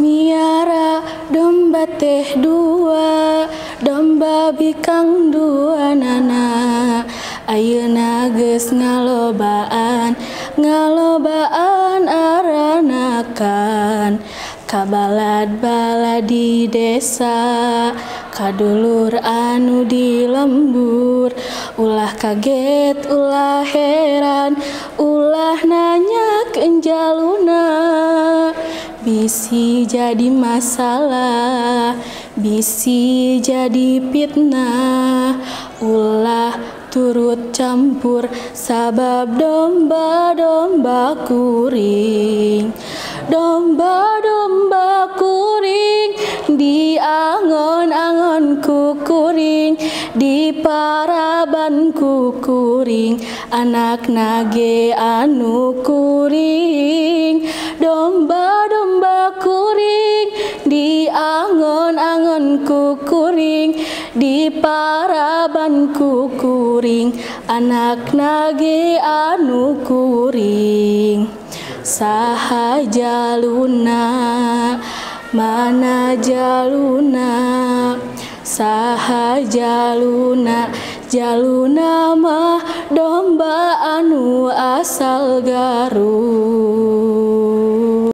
Miara domba teh dua, domba bikang dua nana. Ayeuna geus ngalobaan, ngalobaan aranakan. Kabalad-balad di desa, kadulur anu di lembur. Ulah kaget, ulah heran, ulah nanya jaluna. Bisi jadi masalah, bisi jadi fitnah. Ulah turut campur sabab domba-domba kuring. Domba-domba kuring di angon-angon kukuring, di paraban kukuring, anak nage anu kuring. Domba-domba kuring di angon-angon kukuring, di paraban kukuring, anak nage anu kuring. Saha jaluna, mana jaluna, saha jaluna, jaluna mah domba anu asal Garut.